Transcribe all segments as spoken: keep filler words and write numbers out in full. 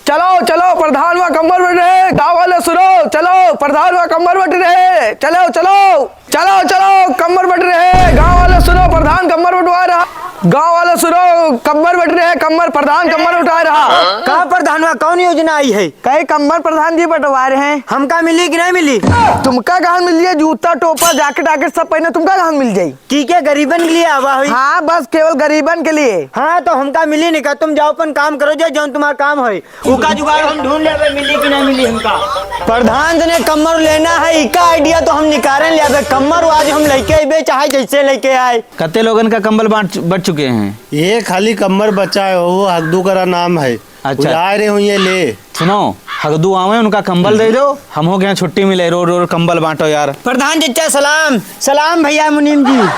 चलो, चलो, प्रधान वा कम्मर बट रहे, गाँव वाले सुनो, चलो, प्रधान वा कम्मर बट रहे, चलो, चलो, चलो, चलो, कम्मर बट रहे, गाँव वाले सुनो, प्रधान कम्मर बटवा रहा, गाँव वाले सुनो, कम्मर बट रहे, कम्मर, प्रधान कम्मर बटवा रहा। का प्रधान वा, कौन योजना आई है? कई कम्मर प्रधान जी बटवा रहे हैं। हमका मिली कि नहीं मिली? तुमका कहाँ मिल जाई? जूता, टोपा, जैकेट, आकेट सब पहने, तुमका कहाँ मिल जाई? की के गरीबन के लिए आवा हुई? हाँ, बस केवल गरीबन के लिए। हाँ, तो हमका मिली नहीं का? तुम जाओ, अपन काम करो, जो जौन तुम्हारा काम होई। उका जुगाड़ हम ढूंढ लेबे, मिली कि ना मिली हमका। प्रधान जी ने कम्मर लेना है, इका आइडिया तो हम निकारे लेबे। कम्मर आज हम लेके अइबे, चाहे जैसे लेके आए। कते लोगन का कम्बल बांट, बट चुके हैं? ये खाली कम्मर बचा है, वो हगदू करा नाम है। अच्छा। वो आए रहे हुई है ले। सुनो, हगदू आवे, उनका कम्बल दे दो, हम हो गए छुट्टी मिले, रोज रोज कम्बल बांटो यार। प्रधान चचा सलाम। सलाम भैया मुनीम जी।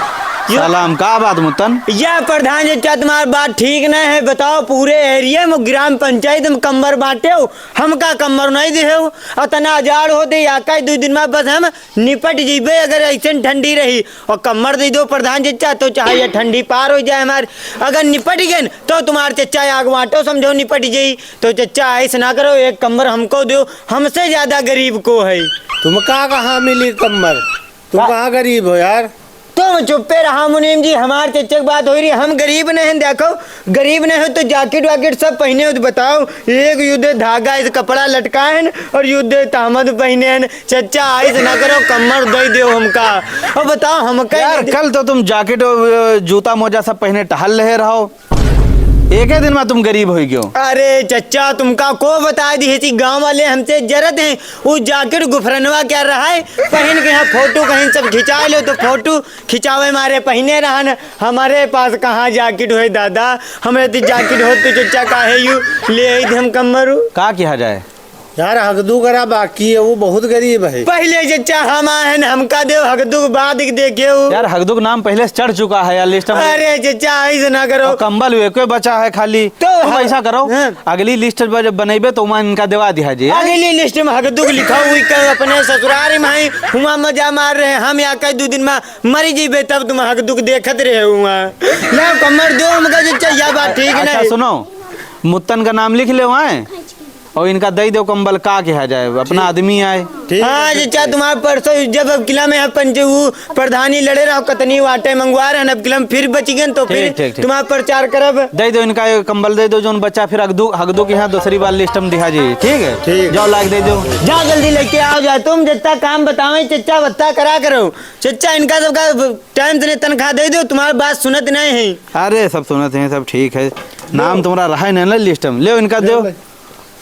यो सलाम, का बात मुतन? या प्रधान चचा, तुम्हार बात ठीक नहीं है। बताओ, पूरे एरिया में, ग्राम पंचायत में कम्मर बांटे हो, हमका कम्मर नहीं दे हो। अतना जाड़ होते, या का दो दिन में बस हम निपट जीबे, अगर ऐसे ठंडी रही। और कम्मर दे दो प्रधान चचा, तो चाहे ये ठंडी पार हो जाए हमार। अगर निपट गए न, तो तुम्हार चचा आग बांटो, समझो निपट जाई। तो चचा ऐसे ना करो, एक कम्मर हमको दो, हमसे ज्यादा गरीब को है। तुमका कहाँ मिली कम्मर? तुम का- कहाँ गरीब हो यार? तुम चुप्पे रहा मुनीम जी, हमार चच्चा की बात हो रही, हम गरीब नहीं हैं। देखो, गरीब नहीं हो तो जैकेट वैकेट सब पहने हो तो बताओ, एक युद्ध धागा इस कपड़ा लटका है न, और युद्ध तामद पहने हैं। चच्चा ऐसे ना करो, कम्मर दे दो हमका। और बताओ हमका यार, कल तो तुम जैकेट और जूता मोजा सब पहने टहल रहे रहो, एक ही दिन में तुम गरीब हो गयो। अरे चच्चा, तुमका को बता दी है कि गांव वाले हमसे जरत हैं, वो जैकेट गुफरनवा क्या रहा है, पहन के यहाँ फोटो कहीं सब खिंचा लो तो फोटो खिंचावे मारे पहने रहन। हमारे पास कहाँ जैकेट होए दादा, हमें तो जैकेट होत तो चच्चा काहे यू ले आई थे हम कम्मरू। का किया जाए? यार, हगदू करा बाकी है, वो बहुत गरीब है। पहले चच्चा हम आए हैं, हमका देव हगदू के बाद के देखे हो। यार, हगदू का नाम पहले से चढ़ चुका है यार लिस्ट में। अरे चच्चा, ऐसे ना करो। और कम्बल भी कोई बचा है खाली। तो तुम हम ऐसा करो, हाँ। अगली लिस्ट जब बनइबे तो वहाँ इनका देवा दिया जी। अगली लिस्ट में हगदू के लिखा हुई कर अपने ससुराल में है, हुआ मजा मार रहे हैं। हम या कई दो दिन में मरी जीबे तब तुम हगदू के देखत रहे हुआ। लो कम्मर दो हमका चच्चा, या बात ठीक अच्छा, नहीं। सुनो, मुत्तन का नाम लिख ले वहाँ। और इनका दे दो कम्बल, का किया जाए, अपना आदमी आए। ठीक है, हाँ, ठीक चच्चा, है। तुम्हारे परसों जब अब किला में हम पंच, वो प्रधानी लड़े रहो, कतनी वाटे मंगवा रहे हैं, अब किला में फिर बच गए तो फिर ठीक, ठीक, ठीक। तुम्हारा प्रचार करब। दे दो इनका एक कम्बल, दे दो, जोन बच्चा फिर हगदू, हगदू के यहाँ दूसरी बार लिस्ट में दिखा जी, ठीक है? ठीक। जाओ, लाग दे दो। जा जल्दी लेके आओ, जा तुम जितना काम बतावे चच्चा, वत्ता करा करो। चच्चा, इनका सबका टाइम से तनख्वाह दे दो, तुम्हारी बात सुनत नहीं है। अरे, सब सुनत हैं, सब ठीक है। नाम तुम्हारा रहा ही नहीं ना लिस्ट में, ले इनका दो।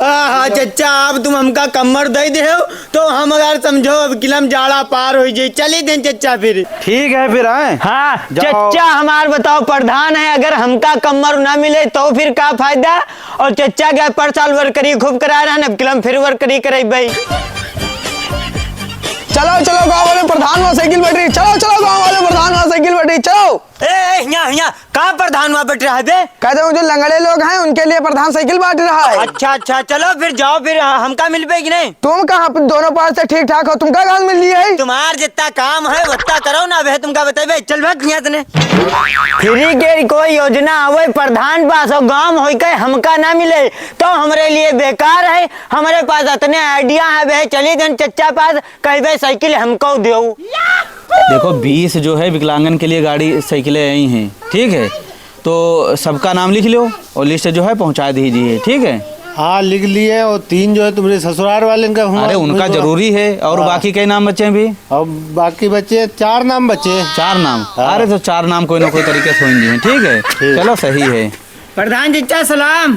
आहा, चच्चा, अब तुम हमका कम्मर दे दे हो, तो हम अगर समझो, अब किला में जाड़ा पार हो जाए, चली दें चच्चा फिर। ठीक है फिर, आए? हाँ, जाओ। चच्चा, हमार बताओ, प्रधान है, अगर हमका कम्मर ना मिले, तो फिर का फायदा? और चच्चा के पर साल वर्करी खूब करा रहा, अब किला में फिर वर्करी करे भाई। चलो, चलो, गाँव वाले प्रधान वहाँ साइकिल बैठ रही, चलो, चलो, गाँव वाले प्रधान वहाँ साइकिल बैठ रही, चलो। ए, ए, हिया, हिया, कहाँ प्रधान वहाँ बैठ रहा है बे? कहते हैं, जो लंगड़े लोग हैं, उनके लिए प्रधान साइकिल बांट रहा है। अच्छा, अच्छा, चलो फिर जाओ फिर, हाँ, हमका मिल पे कि नहीं? तुम कहाँ पे दोनों पार से ठीक ठाक हो, तुमका कहाँ मिल रही है? तुम्हार जितना काम है, उतना करो ना, अबे तुमका बताइबे, चल भाग यहाँ से ने। फ्री के कोई योजना आवे प्रधान पास और गांव होई के हमका ना मिले, तो हमरे लिए बेकार है। हमरे पास इतने आइडिया है, बे चली देन चच्चा पास, कहबे साइकिल हमको दो। देखो, बीस जो है विकलांगन के लिए गाड़ी, साइकिलें आई हैं, ठीक है, तो सबका नाम लिख लो और लिस्ट जो है पहुंचा दीजिए, ठीक है? हाँ, लिख लिए। और तीन जो है तुम्हारे ससुराल वाले का हुआ, अरे, उनका हुआ। जरूरी है। और हाँ। बाकी कई नाम बचे हैं भी? और बाकी बचे चार नाम बचे। चार नाम? हाँ। अरे, तो चार नाम कोई ना कोई तरीके से होंगे, ठीक है? ठीक। चलो, सही है। प्रधान चच्चा सलाम।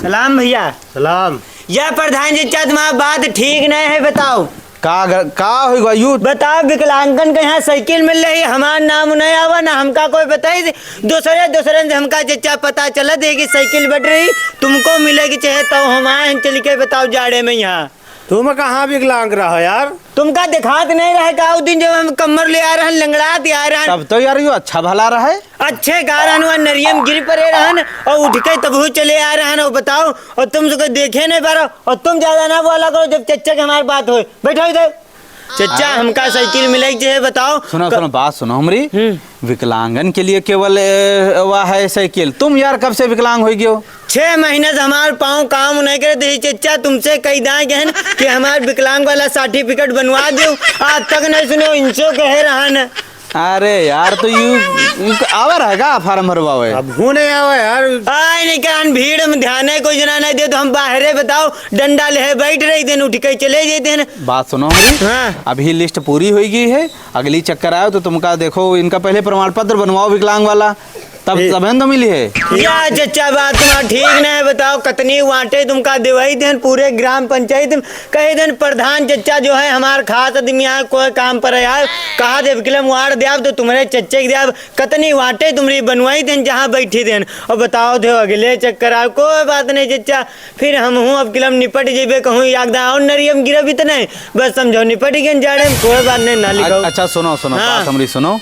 सलाम भैया। सलाम। या प्रधान चच्चा, तुम्हारा बात ठीक नहीं है, बताओ। का ग-, का होई गवा यू? बताओ, विकलांगन के यहाँ साइकिल मिल रही, हमार नाम नहीं आवा, ना हमका कोई बताई। दूसरे, दूसरे से हमका चच्चा पता चलत है कि साइकिल बट रही, तुमको मिलेगी चाहे, तो हम आए हैं चल के, बताओ, जाड़े में यहाँ। तुम कहाँ विकलांग रहो यार? तुमका दिखात नहीं रहे का? उ दिन जब हम कम्मर ले आ रहन, लंगड़ात आ रहन। तब तो यार, यो अच्छा भला रहे। अच्छे गा रहन, वहाँ नरियम गिर पड़े रहन और उठ के तबहू चले आ रहन। और बताओ, और तुम सबको देखे नहीं पारो, और तुम ज्यादा ना बोला करो जब चच्चा के हमारे बात होए। बैठो इधर। चच्चा, अरे। हमका साइकिल मिले के चाहे, बताओ। सुनो, क- सुनो, बात सुनो हमरी। हम्म। विकलांगन के लिए केवल, ए, वा है साइकिल। तुम यार कब से विकलांग होइ गयो? छह महीने से हमार पाँव काम नहीं करे, तो ये चच्चा तुमसे कही दाए गए हैं कि हमार विकलांग वाला सर्टिफिकेट बनवा दो। आज तक नहीं सुने, इनसे कहे रहा न। अरे यार, तो यू, यू आवा रहा का फार्म भरवावे? अब हूँ नहीं आवा यार। आए नहीं कान भीड़ में ध्यान है, कोई जना नहीं दे, तो हम बाहरे बताओ, डंडा ले बैठ रही दिन, उठ के चले जाते हैं। बात सुनो हमारी। हाँ। अभी लिस्ट पूरी होइ गई है, अगली चक्कर आयो तो तुमका देखो, इनका पहले प्रमाण पत्र बनवाओ विकलांग वाला, तब, ठीक। तबे न तो मिली है। या चच्चा, बात तुम्हार ठीक नहीं है, बताओ कतनी वाटे तुमका देवई देन पूरे ग्राम पंचायत में, कही देन प्रधान चच्चा जो है हमार खास आदमी है, कोई काम पर है, कहा देव किलम वाड़ देव तो तुम्हरे चच्चे के देव, कतनी वाटे तुम्हरी बनवाई देन जहाँ बैठी देन। और बताओ देव अगले चक्कर आयो, कोई बात नहीं चच्चा, फिर हम हूँ अब किलम निपट जेबे, कहूँ यागदा और नरियम गिरब इतने, बस समझो निपट गए जाड़े में, कोई बात नहीं, ना लिखाओ। अच्छा, सुनो, सुनो, हाँ। बात हमरी सुनो।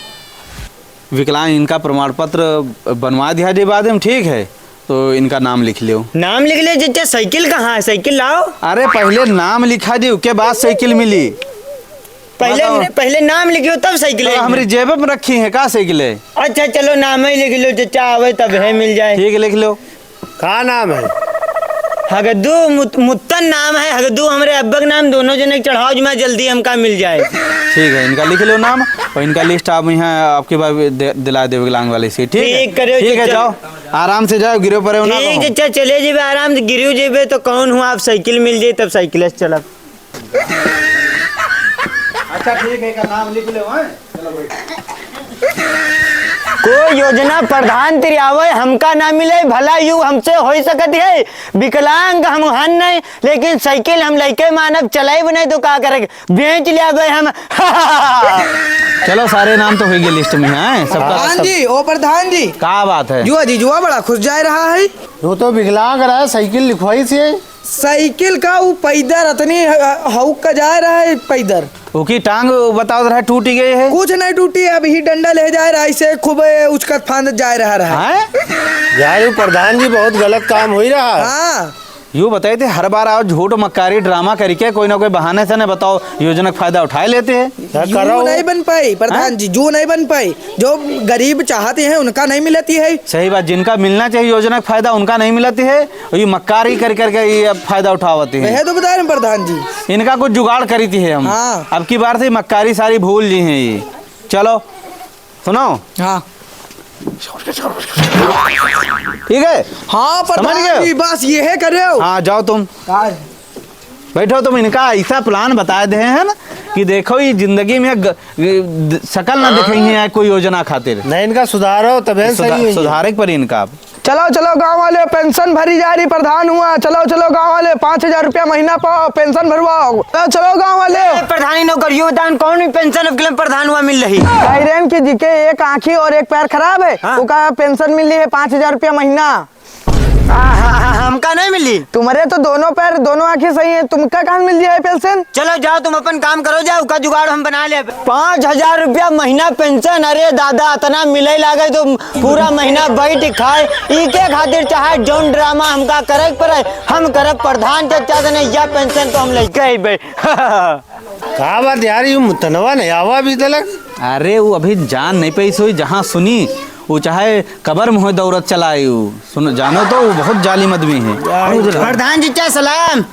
विकलांग इनका प्रमाण पत्र बनवा दिया जे बाद में, ठीक है, तो इनका नाम लिख लियो। नाम लिख लियो, चच्चा, साइकिल कहाँ है? साइकिल लाओ। अरे, पहले नाम लिखा दियो, के बाद साइकिल मिली। पहले, बताओ। पहले नाम लिखियो, तब साइकिल तो है। हमरी जेब में रखी है का साइकिल है? अच्छा, चलो, नाम ही लिख लो, चच्चा, आवे तब है, मिल जाए। ठीक है, लिख लो। का नाम है? हगदू, मुत-, मुत्तन नाम है, हगदू हमरे अब्बा के नाम, दोनों जने के चढ़ाओ, जमा जल्दी हमका मिल जाए। ठीक है, इनका लिख लो नाम और इनका लिस्ट आप यहाँ आपके बाद दे-, दिला दे विकलांग वाले से, ठीक है? ठीक, करियो, ठीक है, चल। जाओ, आराम से जाओ, गिरो परे हो ना ठीक, कहो। चल, चले जेबे आराम से, गिरियो जेबे तो कौन हुआ, आप साइकिल मिल जाए तब साइकिल से चलब। अच्छा, ठीक है, का नाम लिख ले, हैं? चलो, बैठ। कोई योजना प्रधान तिरियावे, हमका ना मिले, भला यू हमसे होई सकत है? विकलांग हम हन नहीं, लेकिन साइकिल हम लइके मानब, चलाइब नहीं तो का करे, बेच लियाबे हम। चलो, सारे नाम तो होई गए लिस्ट में, हैं? सबका प्रधान सब जी, ओ प्रधान जी। का बात है? युवा जी, युवा बड़ा खुश जाए रहा है। वो तो विकलांग रहा है, साइकिल लिखवाई से। साइकिल का उ पैदर अतनी ह-, हउक का जाए रहा है पैदर। ओकी टांग बताओ रहा टूटी गई है। कुछ नहीं टूटी है, अब ही डंडा ले जाए रहा है, इसे खूब उचकत फांदत जाए रहा रहा। हैं? यार, ये प्रधान जी बहुत गलत काम होई रहा है। हाँ। यू बताए थे, हर बार आओ झूठ मक्कारी ड्रामा करके कोई ना कोई बहाने से न बताओ, योजना का फायदा उठाए लेते हैं। क्या जो कर रहा हो? नहीं बन पाई प्रधान हैं? जी, जो नहीं बन पाई, जो गरीब चाहते हैं उनका नहीं मिलती है। सही बात, जिनका मिलना चाहिए योजना का फायदा उनका नहीं मिलती है, और ये मक्कारी कर करके ये अब फायदा उठावती है। वह तो बता रहे हैं प्रधान जी। इनका कुछ जुगाड़ करी थी है हम। हाँ। अब की बार से मक्कारी सारी भूल जी हैं ये। चलो, सुनो। हाँ। ठीक है? हाँ, समझ प्रधान गए? जी, बस ये है करे हो। हाँ, जाओ तुम। का है? बैठो, तुम इनका ऐसा प्लान बता दे हैं ना कि देखो, ये जिंदगी में ग-, ग-, शकल ना दिखाई है कोई योजना खातिर। नहीं, इनका सुधारो, तबे सुधा-, सही है। सुधारे के पड़ी इनका। चलो, चलो, गाँव वाले, पेंशन भरी जा रही, प्रधान हुआ। चलो, चलो, गाँव वाले, पाँच हजार रुपया महीना पाओ, पेंशन भरवाओ। चलो, चलो, गाँव वाले। ए, प्रधानी नौकरियों दान कौन भी पेंशन अब के लिए प्रधान हुआ मिल रही? आयरन की जी के एक आँखी और एक पैर खराब है, हाँ। उका पेंशन मिल रही है पाँच हजार रुपया महीना। आ, हा, हा, हमका नहीं मिली। तुम्हारे तो दोनों पैर, दोनों आँखें सही हैं, तुमका कहाँ मिल जाए पेंशन? चलो जाओ, तुम अपन काम करो, जाओ, उका जुगाड़ हम बना ले। पाँच हजार रुपया महीना पेंशन, अरे दादा, इतना मिले लागे तो पूरा महीना बैठ खाए। इके खातिर चाहे जौन ड्रामा हमका करे के पड़े, हम करब। प्रधान चच्चा से नहीं, या पेंशन तो हम लेके अइबे। का बात यार, यू मुतनवा नहीं आवा अभी तलक? अरे, वो अभी जान नहीं पाई सोई, जहाँ सुनी, वो चाहे कबर में हो दौरत चला आई, वो सुन, जानो तो, वो बहुत जालिम आदमी है। प्रधान जी, क्या सलाम?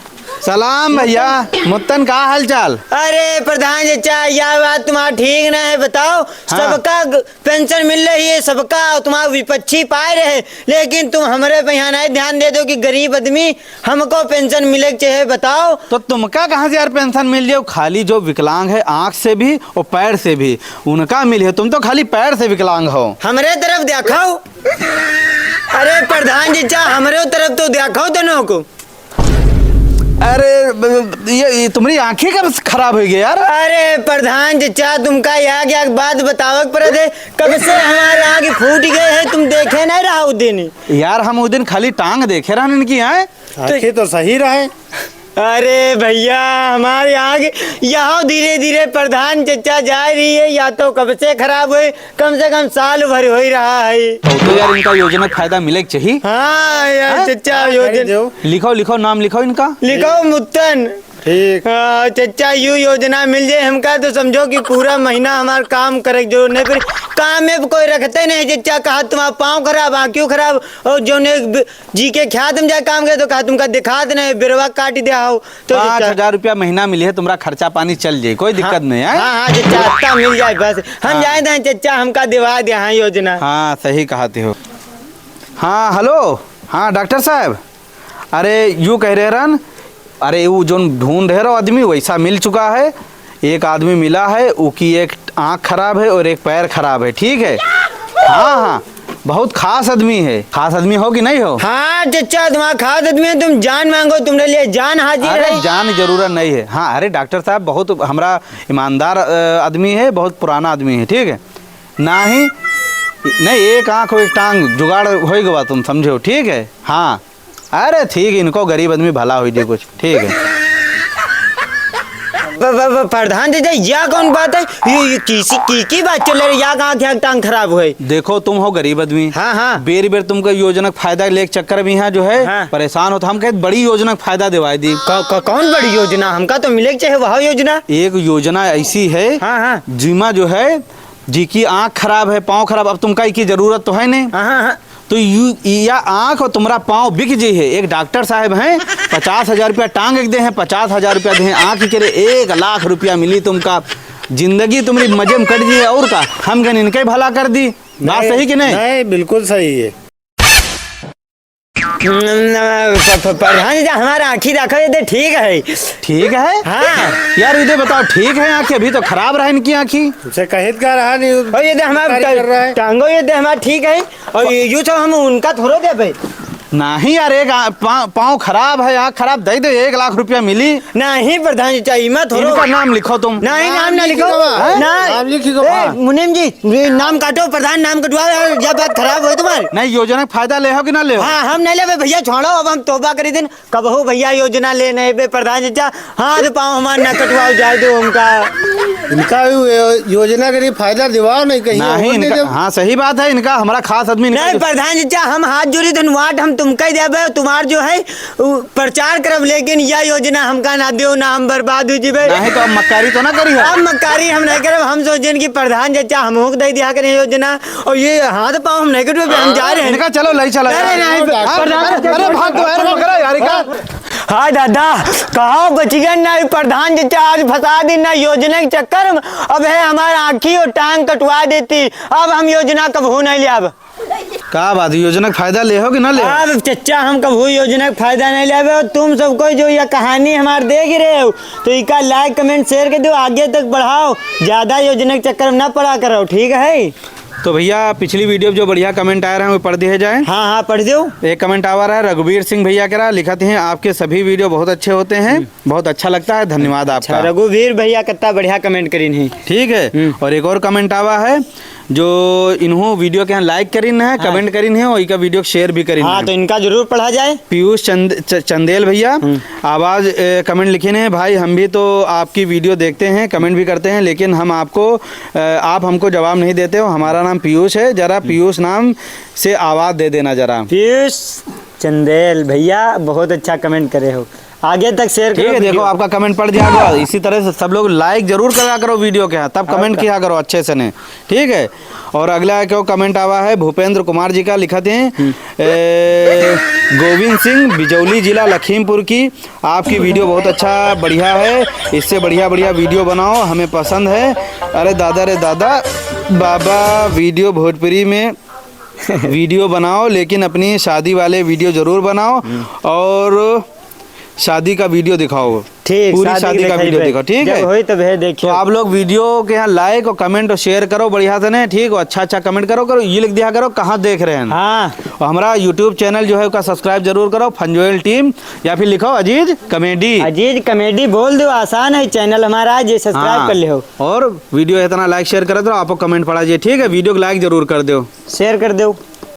सलाम भैया, मुत्तन का हाल चाल? अरे प्रधान जी, क्या यह बात तुम्हारा ठीक ना है, बताओ। हाँ। सबका ग-, पेंशन मिल रही है, सबका, तुम्हारा विपक्षी पाए रहे, लेकिन तुम हमारे पे यहाँ नहीं ध्यान दे दो कि गरीब आदमी हमको पेंशन मिले के चाहे, बताओ। तो तुमका कहाँ से यार पेंशन मिल जाओ? खाली जो विकलांग है आँख से भी और पैर से भी, उनका मिले है। तुम तो खाली पैर से विकलांग हो। हमरे तरफ देखो। अरे प्रधान जी, चा हमरे तरफ तो देखो दोनों को। अरे, ब-, ये, ये तुम्हारी आँखें कब खराब हो गई यार? अरे प्रधान जी, चा तुमका याग याग बात बतावे के पड़े थे। कब से हमारे आँख फूट गए हैं, तुम देखे नहीं रहा उस दिन। यार, हम उस दिन खाली टांग देखे रहन इनकी, हैं? आँखें तो सही रहे। अरे भैया, हमारे आँख यहाँ धीरे धीरे प्रधान चच्चा जा रही है, या तो कब से खराब हुए, कम से कम साल भर हो ही रहा है। तो यार, इनका योजना का फायदा मिले के चाहिए। हाँ यार, हाँ? चच्चा, हाँ, योजना। लिखो, लिखो, नाम लिखो इनका। लिखो मुत्तन। ठीक। हाँ, चच्चा, यू योजना मिल जाए हमका तो समझो कि पूरा महीना हमार काम करे के जरूरत नहीं पड़ी। काम में कोई रखते नहीं, चच्चा, कहा तुम्हारा पाँव खराब, आँखियों खराब, और जौन एक ब-, जी के ख्यात में जाए काम करे तो कहा तुमका दिखात नहीं, बेरवा काट दिया हो। तो पाँच हजार रुपया महीना मिली है, तुम्हारा खर्चा पानी चल जाए, कोई दिक्कत नहीं है। हाँ, हाँ, चच्चा, अत्ता मिल जाए बस। हम हाँ। जाए दें चच्चा, हमका दिवा दे, हाँ, योजना। हाँ, सही कहते हो। हाँ, हेलो। हाँ, डॉक्टर साहब। अरे, यूँ कह रहे रहन, अरे, वो जोन ढूंढ रहे रहो आदमी, वैसा मिल चुका है। एक आदमी मिला है, उकी एक आँख खराब है और एक पैर खराब है, ठीक है? हाँ, हाँ, बहुत खास आदमी है। खास आदमी हो कि नहीं हो? हाँ, चच्चा, तुम्हारा खास आदमी है, तुम जान मांगो, तुम्हारे लिए जान हाजिर अरे, है। जान जरूरत नहीं है। हाँ, अरे, डॉक्टर साहब बहुत हमरा ईमानदार, अ, आदमी है, बहुत पुराना आदमी है, ठीक है? नाही, नहीं, एक आँख और एक टांग जुगाड़ होइ गवा, तुम समझो, ठीक है? हाँ। अरे ठीक है, इनको गरीब आदमी भला होइ दे कुछ, ठीक है। प-, प-, प-, प्रधान जी, या कौन बात है? ये, ये किसी की, की बात चल रही? या कहाँ क्या टांग खराब हुए? देखो, तुम हो गरीब आदमी। हाँ, हाँ। बेर बेर तुमका योजना का फायदा लेके चक्कर में यहाँ जो है, हाँ। परेशान हो, तो हम कहे बड़ी योजना का फायदा दिवाई दी। क-, क-, कौन बड़ी योजना? हमका तो मिले के चाहे वह योजना। एक योजना ऐसी है, हाँ, हाँ। जिमा जो है, जी की आँख खराब है, पाँव खराब, अब तुमका इकी जरूरत तो है नहीं। हाँ, हाँ, हाँ। तो यू, या आँख और तुम्हारा पाँव बिक जी है। एक डॉक्टर साहब हैं, पचास हजार रुपया टांग एक दे हैं, पचास हजार रुपया दे हैं आँख के लिए, एक लाख रुपया मिली तुमका, जिंदगी तुम्हारी मजे में कट जी है। और का, हम कहन इनके भला कर दी। बात नहीं, सही कि नहीं? नहीं, बिल्कुल सही है। न, न, प-, प-, प्रधान जी, हमारा आँखी देखो, ये दे ठीक है। ठीक है? हाँ। यार, ये दे बताओ, ठीक है आँखें? अभी तो खराब रहा इनकी आँखी। तुमसे कहित का रहा नहीं, और ये दे हमारा कार्य कर रहा है। टांगो, ये दे हमारा ठीक है। और ये यूँ तो हम उनका थोड़ो देबे। नहीं यार, एक आ-, पा-, पाँव खराब है, आँख खराब, दे दे, एक लाख रुपया मिली। नहीं प्रधान जी, चाहिए मत हो। इनका नाम लिखो तुम। नहीं, नाम नाम ना लिखो लिखो। बाबा। हैं? नहीं। नाम लिखी दो ए, बाबा। मुनीम जी, ये नाम काटो, प्रधान नाम कटवाओ, या बात खराब हो तुम्हारी। नहीं, योजना का फायदा ले हो कि ना ले हो? हाँ, हम नहीं लेबे भैया, छोड़ो, अब हम तोबा करी दिन, कबहू भैया योजना ले नहीं बे प्रधान जी, चा-, हाथ पाँव हमार ना कटवाओ, जाए दो हमका। इनका भी यो-, योजना के लिए फायदा दिवाओ नहीं कहीं, नहीं, और नहीं इनका, दे। हाँ, सही बात है, इनका हमारा खास आदमी इनका नहीं, जो प्रधान जी, चा-, हम हाथ जोड़ी धन्यवाद, हम तुमका ही देबे, तुम्हार जो है, उ, प्रचार करब, लेकिन या योजना हमका ना देव, ना हम बर्बाद हो जीबे। नहीं तो अब मक्कारी तो ना करी हो। अब मक्कारी हम नहीं करब, हम सोचेन कि प्रधान चचा हमहू के दे दिया करें योजना, और ये हाथ पाँव हम नहीं कटबे, हम जा रहे हैं। इनका चलो, ले चला। नहीं, नहीं, नहीं, हाँ, प्रधान चचा अरे भाग तो यार, मकरा यार, का? हाँ दादा, कहाँ बच गए ना प्रधान चचा, आज फंसा दी ना योजना के चक्कर में। अब है हमारा आँखी और टांग कटवा देती, अब हम योजना कबहू नहीं लेब। का बात, योजना के फायदा ले हो कि ना ले हो? अब चच्चा, हम कबहू योजना के फायदा नहीं लेबे। तुम सब कोई जो यह कहानी हमार देख रहे हो, तो इका like, comment, share कर दो, आगे तक बढ़ाओ, ज्यादा योजना के चक्कर में ना पड़ा करो, ठीक है? तो भैया, पिछली video में जो बढ़िया comment आए रहे हैं, वो पढ़ दिए जाए। हाँ, हाँ, पढ़ दो। एक comment आवा रहा है, रघुवीर सिंह भैया के रहा, लिखत हैं, "आपके सभी video बहुत अच्छे होते हैं।" हम्म। बहुत अच्छा लगता है, धन्यवाद अच्छा, आपका। रघुवीर भैया कितना बढ़िया comment करीन है। ठीक है, हम्म। और एक और comment आवा है, जो इन्हों video के यहाँ like करीन है, हाँ। Comment करीन है और इनका video share भी करीन हाँ, है। तो इनका जरूर पढ़ा जाए। पीयूष चंद-, च-, चंदेल भैया, हम्म। आवाज, ए, comment लिखे हैं, "भाई, हम भी तो आपकी video देखते हैं, comment भी करते हैं, लेकिन हम आपको, अ, आप हमको जवाब नहीं देते हो। हमारा नाम पीयूष है, जरा हम्म। पीयूष नाम से आवाज दे देना जरा।" पीयूष चंदेल भैया, बहुत अच्छा comment करे हो। आगे तक share ठीक करो है, देखो, video। आपका comment पढ़ दिया गया। इसी तरह से सब लोग like जरूर करा करो video के, हाँ, तब comment किया करो अच्छे से ने, ठीक है। और अगला एक और comment आवा है भूपेंद्र कुमार जी का, लिखत हैं, हम्म। ए, गोविंद सिंह, बिजौली जिला लखीमपुर की, आपकी video बहुत अच्छा, बढ़िया है, इससे बढ़िया बढ़िया video बनाओ, हमें पसंद है। अरे दादा रे दादा, बाबा video भोजपुरी में video बनाओ, लेकिन अपनी शादी वाले video जरूर बनाओ हम्म। और शादी का video दिखाओ। ठीक, पूरी शादी शादी का दिखाई video पे। दिखाओ, ठीक जब है? होई तब है, देखियो। तो आप लोग video के यहाँ like और comment और share करो बढ़िया से ने, ठीक हो? अच्छा अच्छा comment करो, करो, ये लिख दिया करो कहाँ देख रहे हैं। हाँ। और हमारा YouTube channel जो है उसका subscribe जरूर करो, फंजोएल team, या फिर लिखो अजीज comedy। अजीज comedy बोल दो, आसान है channel हमारा, जे subscribe हाँ। कर ले हो। और video इतना like share करत रहो, आपको comment पड़ा जे, ठीक है? Video को like जरूर कर दो। Share कर दो।